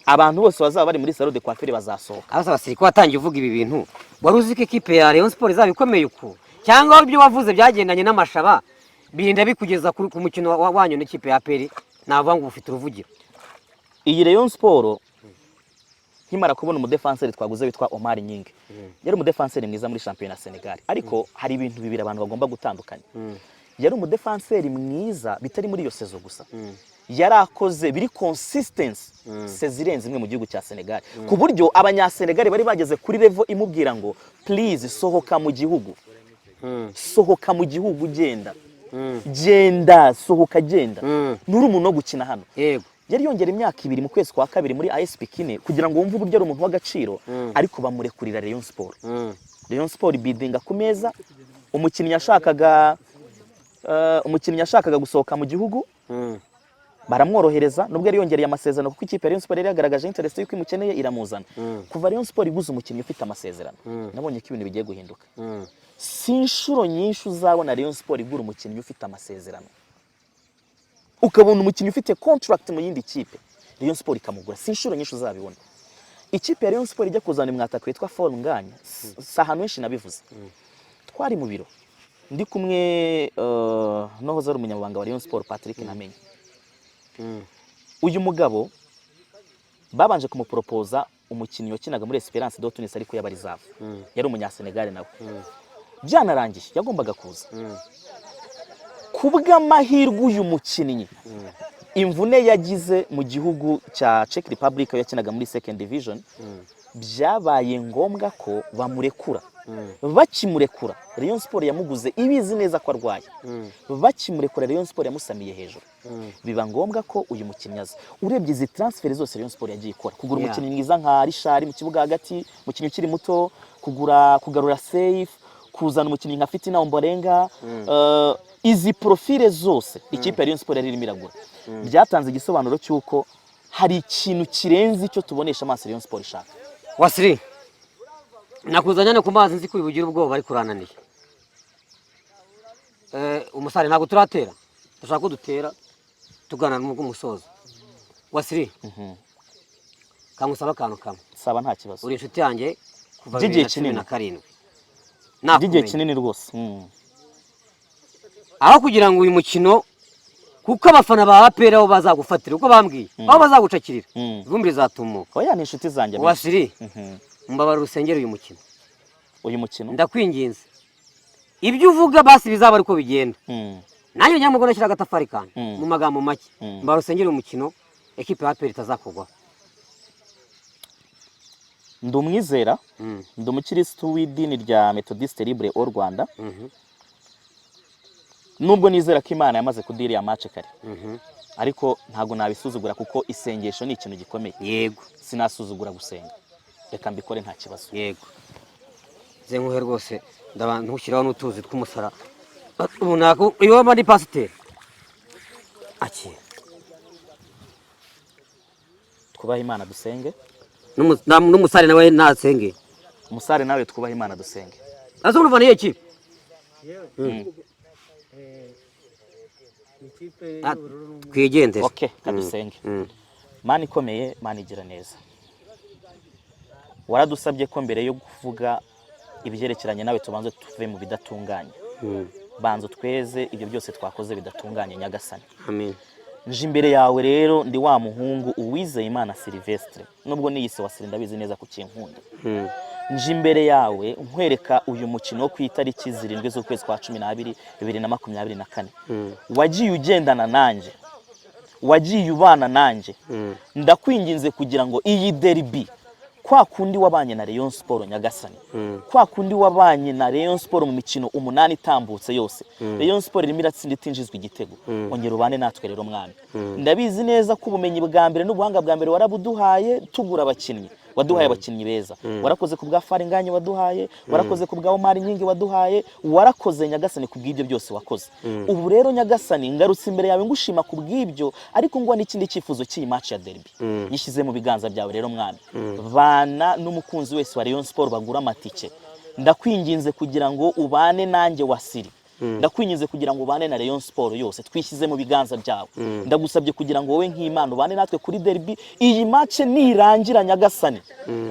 abantu bose bazaba bari muri salon de coiffure bazasohoka. Abasa basiriko watangiye uvuga ibi bintu, wari uzi ko ikipe ya Rayon Sport izaba ikomeye uku, cyangwa ibyo wavuze byagendanye n'amashaba birinda bikugeza ku mukino wanyu n'ikipe ya APR, navuga ngo ufite uruvugiro? Iyi Rayon Sport Nkimara kubona umudefanseri twaguze witwa Omar Gning, yari umudefanseri mwiza muri shampiyona ya Senegal, ariko hari ibintu bibiri abantu bagomba gutandukanya. Yari umudefanseri mwiza bitari muri iyo saison gusa, yari akoze biri consistency saison irenze imwe mu gihugu cya Senegal, ku buryo abanyasenegal bari bageze kuri level imubwira ngo: "Please, sohoka mu gihugu, sohoka mu gihugu, genda, genda, sohoka, genda, nturi umuntu wo gukina hano." Yari yongera imyaka 2 mu kwezi kwa kabiri muri AS Pikine, kugira ngo wumve uburyo ari umuntu w'agaciro, ariko bamurekurira Rayon Sport. Rayon Sport bidinga ku meza. Umukinnyi yashakaga gusohoka mu gihugu, baramworohereza nubwo yari yongereye amasezerano, kuko ikipe ya Rayon Sport yari yagaragaje interest y'uko imukeneye, iramuzana. Kuva Rayon Sport iguze umukinnyi ufite amasezerano, nabonye ko ibintu bigiye guhinduka. Si inshuro nyinshi uzabona Rayon Sport igura umukinnyi ufite amasezerano, ukabona umukinnyi ufite contract mu yindi kipe, Rayon Sport ikamugura. Si inshuro nyinshi uzabibona. Ikipe ya Rayon Sport ijya kuzana umwataka witwa Fall Ngagne, si ahantu henshi nabivuze. Twari mu biro ndi kumwe n'uwahoze ari umunyamabanga wa Rayon Sport, Patrick Namenye. Uyu mugabo babanje kumuporopoza umukinnyi wakinaga muri Esperance de Tunis, ariko yaba reserve, yari umunyasenegal nawe. Byanarangiye yagombaga kuza. Ku bw'amahirwe, uyu mukinnyi imvune yagize mu gihugu cya Czech Republic aho yakinaga muri second division, byabaye ngombwa ko bamurekura. Bakimurekura, Rayon Sport yamuguze ibizi neza ko arwaye. Bakimurekura, Rayon Sport yamusamiye hejuru, biba ngombwa ko uyu mukinnyi aza. Urebye izi transfer zose Rayon Sport yagiye ikora, kugura umukinnyi mwiza nka Richard mu kibuga hagati, umukinnyi ukiri muto, kugura, kugarura Safe, kuzana umukinnyi nka Fitina Omborenga, izi profile zose ikipe ya Rayon Sport yari irimo iragura, byatanze igisobanuro cy'uko hari ikintu kirenze icyo tubonesha amaso Rayon Sport ishaka. Wasiri, nakuzanye hano ku mazi nzi ko ugira ubwoba, ariko urananiye. Umusare ntabwo turatera, dushaka ko dutera tugana n'umusozo. Wasiri, kangusaba akantu kamwe. Saba, nta kibazo. Uri inshuti yanjye kuva By'igihe bibiri na cumi kinini. na karindwi. By'igihe Nakumenye. kinini rwose. Aho kugira ngo uyu mukino, kuko abafana ba APR aho bazagufatira, uko bambwiye aho bazagucakirira, ivumbi rizatumuka. Oya, ni inshuti zanjye benshi. Wasiri, mbabara urusengero uyu mukino. Uyu mukino. Ndakwinginze, ibyo uvuga basi bizaba ariko bigenda. Nanjye nyamugo nashyira agatafari kanjye. Mu magambo make, mbabara urusengero uyu mukino, ekipe ya APR itazakugwaho. Ndi umwizera, ndi umukirisitu w'idini rya Methodiste Libre au Rwanda. Nubwo nizera ko Imana yamaze kuduha iriya match kare, ariko ntabwo nabisuzugura, kuko isengesho ni ikintu gikomeye. Sinasuzugura gusenga, reka mbikore, nta kibazo. Yego, ze nkuhe rwose, ndaba ntushyiraho n'utuzi tw'umusara ubu nako iyo waba ndi pasiteri akira. Twubahe Imana, dusenge. N'umusare nawe nasenge. Umusare nawe, twubahe Imana, dusenge. Ese urumva niyo kipe? Ikipe Ah, y'ubururu n'umweru. Twigendere. Okay, kadusenge. Mana ikomeye, Mana igira neza, waradusabye ko mbere yo kuvuga ibyerekeranye nawe tubanze tuve mu bidatunganye. Banza utweze ibyo byose twakoze bidatunganye, Nyagasani. Amen. Nje imbere yawe rero ndi wa muhungu Uwizeye Imana Silvestre, nubwo niyise Wasiri, ndabizi neza ko ukinkunda. Nje imbere yawe nkwereka uyu mukino wo ku itariki 7 z'ukwezi kwa 12 2024. Wagiye ugendana nanjye, wagiye ubana nanjye. Ndakwinginze kugira ngo iyi derby, kwa kundi wabanye na Rayon Sport, Nyagasani, kwa kundi wabanye na Rayon Sport mu mikino 8 itambutse yose, Rayon Sport irimo iratsinda itinjizwa igitego, ongera ubane natwe rero, Mwami. Ndabizi neza ko ubumenyi bwa mbere n'ubuhanga bwa mbere warabuduhaye tugura abakinnyi. Waduhaye abakinnyi beza. Warakoze ku bwa Fall Ngagne waduhaye, warakoze ku bwa Omar Gning waduhaye, warakoze, Nyagasani, ku bw'ibyo byose wakoze. Ubu rero, Nyagasani, ngarutse imbere yawe ngushima ku bw'ibyo, ariko nguha n'ikindi cyifuzo cy'iyi match ya derby. Nyishyize mu biganza byawe rero, Mwami. Bana n'umukunzi wese wa Rayon Sport bagura amatike. Ndakwinginze kugira ngo ubane nanjye Wasiri. Ndakwinginze kugira ngo ubane na Rayon Sport yose, twishyize mu biganza byawe. Ndagusabye kugira ngo wowe nk'Imana ubane natwe kuri derby. Iyi match nirangira, Nyagasani,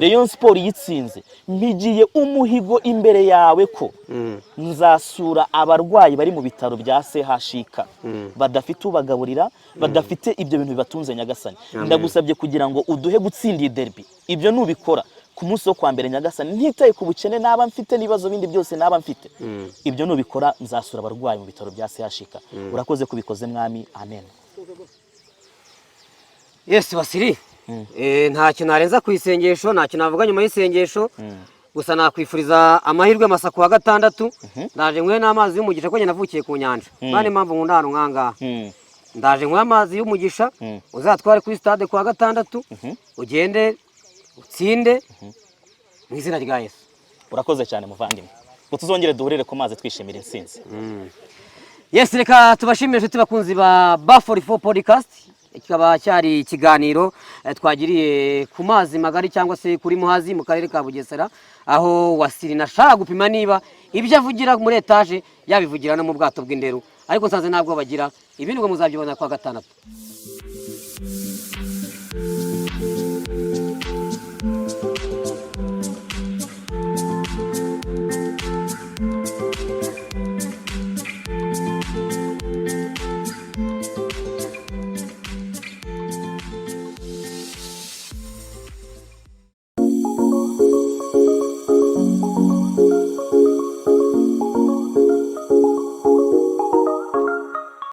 Rayon Sport yitsinze, mpigiye umuhigo imbere yawe ko nzasura abarwayi bari mu bitaro bya CHUK badafite ubagaburira, badafite ibyo bintu bibatunze. Nyagasani, ndagusabye kugira ngo uduhe gutsinda iyi derby. Ibyo nubikora, ku munsi wo kwa mbere, Nyagasani, ntitaye ku bukene naba mfite n'ibibazo bindi byose naba mfite, ibyo nubikora nzasura abarwayi mu bitaro bya CHUK. Urakoze kubikoze, Mwami, amen. Yes, Wasiri. Ntacyo narenza ku isengesho, ntacyo navuga nyuma y'isengesho. Gusa nakwifuriza amahirwe masa ku wa gatandatu. Ndaje nkwe n'amazi y'umugisha, ko njye navukiye ku nyanja, kandi impamvu nkunda ahantu nk'ahangaha. Ndaje nkwe amazi y'umugisha, uzatware kuri stade ku wa gatandatu, ugende utsinde mu izina rya Yesu. Urakoze cyane, muvandimwe, ngo tuzongere duhurire ku mazi twishimira intsinzi. Yes, reka tubashimire, inshuti bakunzi ba Ba44 Podcast. Kikaba cyari ikiganiro twagiriye ku mazi magari cyangwa se kuri Muhazi mu karere ka Bugesera, aho Wasiri nashaka gupima niba ibyo avugira muri etaje yabivugira no mu bwato bw'inderu, ariko nsanze ntabwo bagira ibindi. Ngo muzabyibona kwa gatandatu.